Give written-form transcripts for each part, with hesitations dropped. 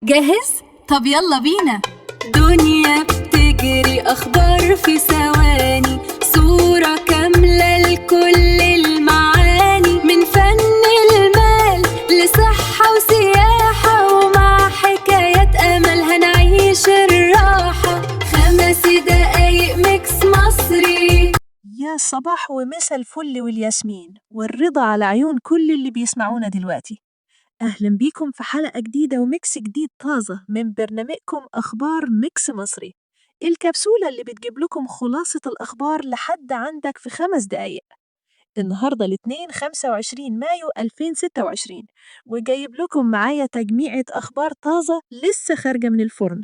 جاهز؟ طب يلا بينا. دنيا بتجري، أخبار في ثواني، صورة كاملة لكل المعاني، من فن المال لصحة وسياحة، ومع حكايات أمل هنعيش الراحة. 5 دقايق mix مصري. يا صباح ومسا الفل والياسمين والرضا على عيون كل اللي بيسمعونا دلوقتي. أهلا بيكم في حلقة جديدة و mix جديد طازة من برنامجكم أخبار mix مصري، الكبسولة اللي بتجيب لكم خلاصة الأخبار لحد عندك في 5 دقايق. النهاردة الاثنين 25 مايو 2026، وجايب لكم معايا تجميعة أخبار طازة لسه خارجة من الفرن،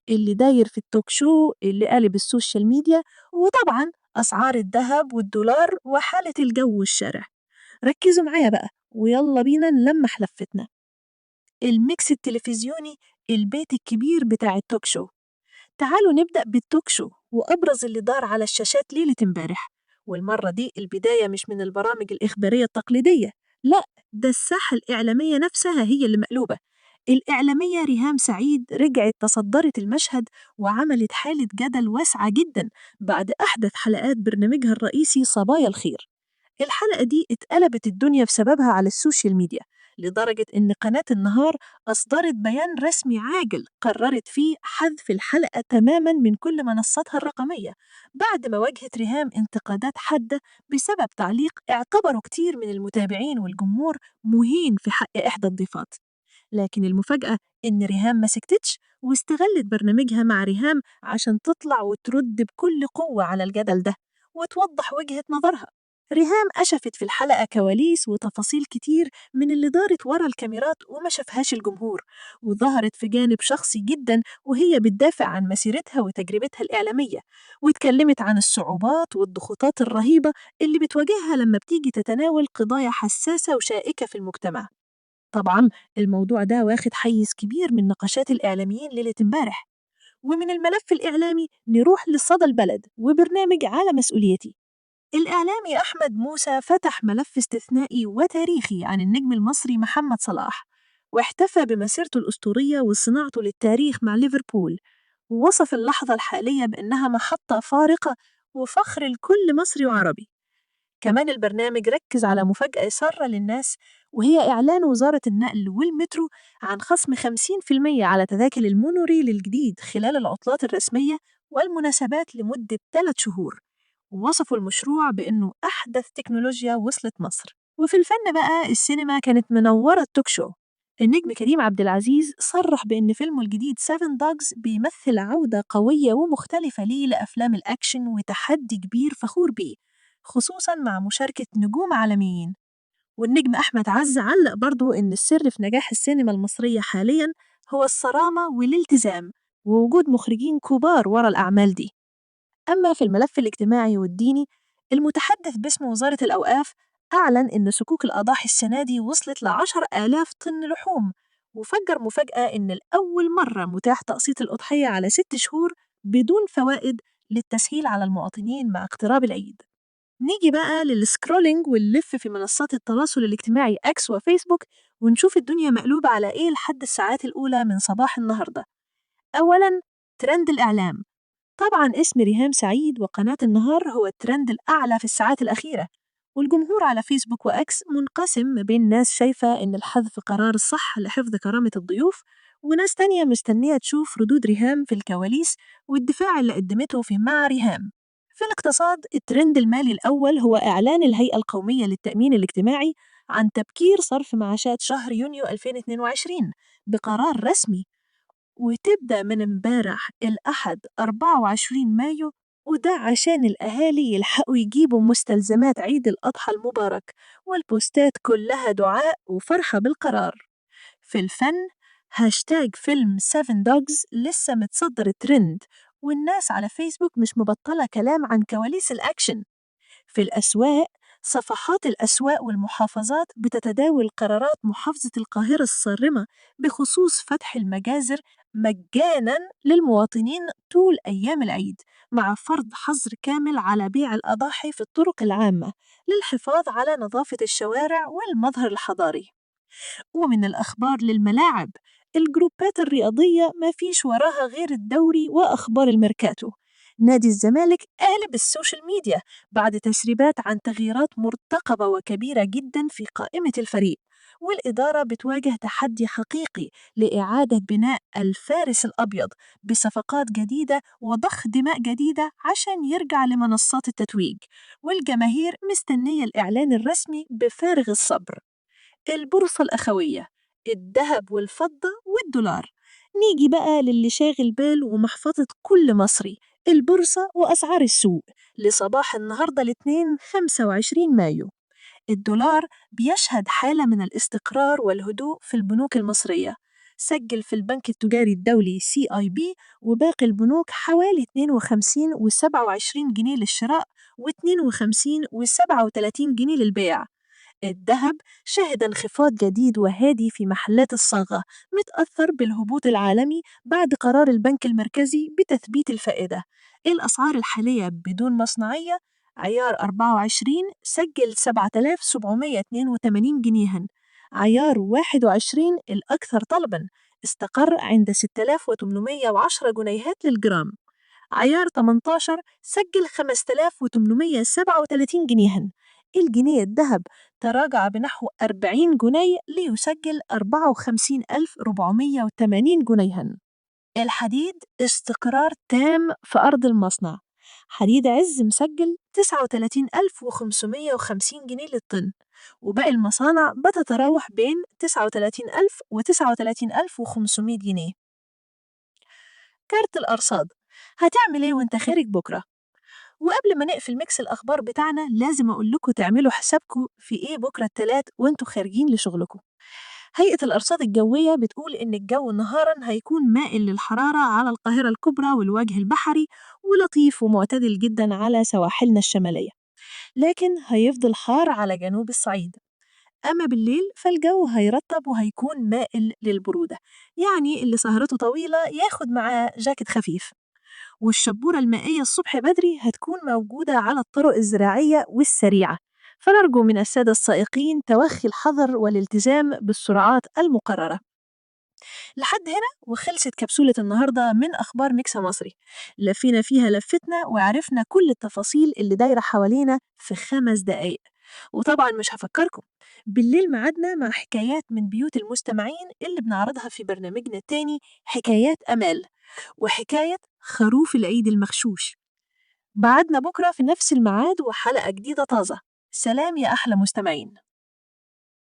اللي داير في ال talk show، اللي قالب ال social media، وطبعا أسعار الذهب والدولار وحالة الجو والشارع. ركزوا معايا بقى ويلا بينا نلمح لفتنا. ال mix التلفزيوني، البيت الكبير بتاع ال talk show. تعالوا نبدأ بال talk show وأبرز اللي دار على الشاشات ليلة امبارح. والمرة دي البداية مش من البرامج الإخبارية التقليدية، لا، ده الساحة الإعلامية نفسها هي اللي مقلوبة. الإعلامية ريهام سعيد رجعت تصدرت المشهد وعملت حالة جدل واسعة جدا بعد أحدث حلقات برنامجها الرئيسي صبايا الخير. الحلقة دي اتقلبت الدنيا بسببها على ال social media، لدرجة إن قناة النهار أصدرت بيان رسمي عاجل قررت فيه حذف الحلقة تماماً من كل منصاتها الرقمية، بعد ما واجهت ريهام انتقادات حادة بسبب تعليق اعتبره كتير من المتابعين والجمهور مهين في حق إحدى الضيفات. لكن المفاجأة إن ريهام ما سكتتش واستغلت برنامجها مع ريهام عشان تطلع وترد بكل قوة على الجدل ده وتوضح وجهة نظرها. ريهام كشفت في الحلقة كواليس وتفاصيل كتير من اللي دارت ورا الكاميرات وما شافهاش الجمهور، وظهرت في جانب شخصي جدا وهي بتدافع عن مسيرتها وتجربتها الإعلامية، واتكلمت عن الصعوبات والضغوطات الرهيبة اللي بتواجهها لما بتيجي تتناول قضايا حساسة وشائكة في المجتمع. طبعا الموضوع ده واخد حيز كبير من نقاشات الإعلاميين ليلة امبارح. ومن الملف الإعلامي نروح لصدى البلد وبرنامج على مسؤوليتي. الإعلامي أحمد موسى فتح ملف استثنائي وتاريخي عن النجم المصري محمد صلاح، واحتفى بمسيرته الأسطورية وصناعته للتاريخ مع ليفربول، ووصف اللحظة الحالية بأنها محطة فارقة وفخر لكل مصري وعربي. كمان البرنامج ركز على مفاجأة سارة للناس، وهي إعلان وزارة النقل والمترو عن خصم 50% على تذاكر المونوريل الجديد خلال العطلات الرسمية والمناسبات لمدة 3 شهور، ووصفوا المشروع بأنه أحدث تكنولوجيا وصلت مصر. وفي الفن بقى، السينما كانت منورة ال talk show. النجم كريم عبد العزيز صرح بأن فيلمه الجديد 7 Dogs بيمثل عودة قوية ومختلفة ليه لأفلام الأكشن وتحدي كبير فخور بيه، خصوصاً مع مشاركة نجوم عالميين. والنجم أحمد عز علق برضو إن السر في نجاح السينما المصرية حالياً هو الصرامة والالتزام ووجود مخرجين كبار ورا الأعمال دي. أما في الملف الاجتماعي والديني، المتحدث باسم وزارة الأوقاف أعلن إن صكوك الأضاحي السنة دي وصلت ل10,000 طن لحوم، وفجر مفاجأة إن لأول مرة متاح تقسيط الأضحية على 6 شهور بدون فوائد للتسهيل على المواطنين مع اقتراب العيد. نيجي بقى لل scrolling واللف في منصات التواصل الاجتماعي أكس وفيسبوك، ونشوف الدنيا مقلوبة على إيه لحد الساعات الأولى من صباح النهاردة. أولاً، ترند الإعلام. طبعاً اسم ريهام سعيد وقناة النهار هو الترند الأعلى في الساعات الأخيرة، والجمهور على فيسبوك وأكس منقسم ما بين ناس شايفة إن الحذف قرار صح لحفظ كرامة الضيوف، وناس تانية مستنية تشوف ردود ريهام في الكواليس والدفاع اللي قدمته في مع ريهام. في الاقتصاد، الترند المالي الأول هو إعلان الهيئة القومية للتأمين الاجتماعي عن تبكير صرف معاشات شهر يونيو 2022 بقرار رسمي، وتبدأ من امبارح الأحد 24 مايو، وده عشان الأهالي يلحقوا يجيبوا مستلزمات عيد الأضحى المبارك، والبوستات كلها دعاء وفرحة بالقرار. في الفن، هاشتاج فيلم 7 Dogs لسه متصدر الترند، والناس على فيسبوك مش مبطلة كلام عن كواليس الأكشن. في الأسواق، صفحات الأسواق والمحافظات بتتداول قرارات محافظة القاهرة الصارمة بخصوص فتح المجازر مجاناً للمواطنين طول أيام العيد، مع فرض حظر كامل على بيع الأضاحي في الطرق العامة للحفاظ على نظافة الشوارع والمظهر الحضاري. ومن الأخبار للملاعب، الجروبات الرياضية ما فيش وراها غير الدوري وأخبار الميركاتو. نادي الزمالك قالب ال social media بعد تسريبات عن تغييرات مرتقبة وكبيرة جدا في قائمة الفريق، والإدارة بتواجه تحدي حقيقي لإعادة بناء الفارس الأبيض بصفقات جديدة وضخ دماء جديدة عشان يرجع لمنصات التتويج، والجماهير مستنية الإعلان الرسمي بفارغ الصبر. البورصة الأخوية، الذهب والفضة والدولار. نيجي بقى للي شاغل بال ومحفظة كل مصري، البورصة وأسعار السوق لصباح النهاردة الاثنين 25 مايو. الدولار بيشهد حالة من الاستقرار والهدوء في البنوك المصرية، سجل في البنك التجاري الدولي CIB وباقي البنوك حوالي 52.27 جنيه للشراء و52.37 جنيه للبيع. الذهب شهد انخفاض جديد وهادي في محلات الصاغة، متأثر بالهبوط العالمي بعد قرار البنك المركزي بتثبيت الفائدة. الأسعار الحالية بدون مصنعية: عيار 24 سجل 7782 جنيها، عيار 21 الأكثر طلبا استقر عند 6810 جنيهات للجرام، عيار 18 سجل 5837 جنيها. الجنيه الذهب تراجع بنحو 40 جنيه ليسجل 54480 جنيها. الحديد استقرار تام في أرض المصنع، حديد عز مسجل 39550 جنيه للطن، وباقي المصانع بتتراوح بين 39000 و 39500 جنيه. كارت الأرصاد، هتعمل ايه وانت خارج بكرة؟ وقبل ما نقفل mix الأخبار بتاعنا لازم أقول لكم تعملوا حسابكم في إيه بكرة التلات وانتوا خارجين لشغلكم. هيئة الأرصاد الجوية بتقول إن الجو نهاراً هيكون مائل للحرارة على القاهرة الكبرى والوجه البحري، ولطيف ومعتدل جداً على سواحلنا الشمالية، لكن هيفضل حار على جنوب الصعيد. أما بالليل فالجو هيرطب وهيكون مائل للبرودة، يعني اللي سهرته طويلة ياخد معاه جاكيت خفيف. والشبورة المائية الصبح بدري هتكون موجودة على الطرق الزراعية والسريعة، فنرجو من السادة السائقين توخي الحذر والالتزام بالسرعات المقررة. لحد هنا وخلصت كبسولة النهاردة من أخبار ميكس مصري، لفينا فيها لفتنا وعرفنا كل التفاصيل اللي دايرة حوالينا في 5 دقايق. وطبعا مش هفكركم بالليل معادنا مع حكايات من بيوت المستمعين اللي بنعرضها في برنامجنا التاني حكايات أمال، وحكاية خروف العيد المغشوش. بعدنا بكرة في نفس الميعاد وحلقة جديدة طازة. سلام يا أحلى مستمعين.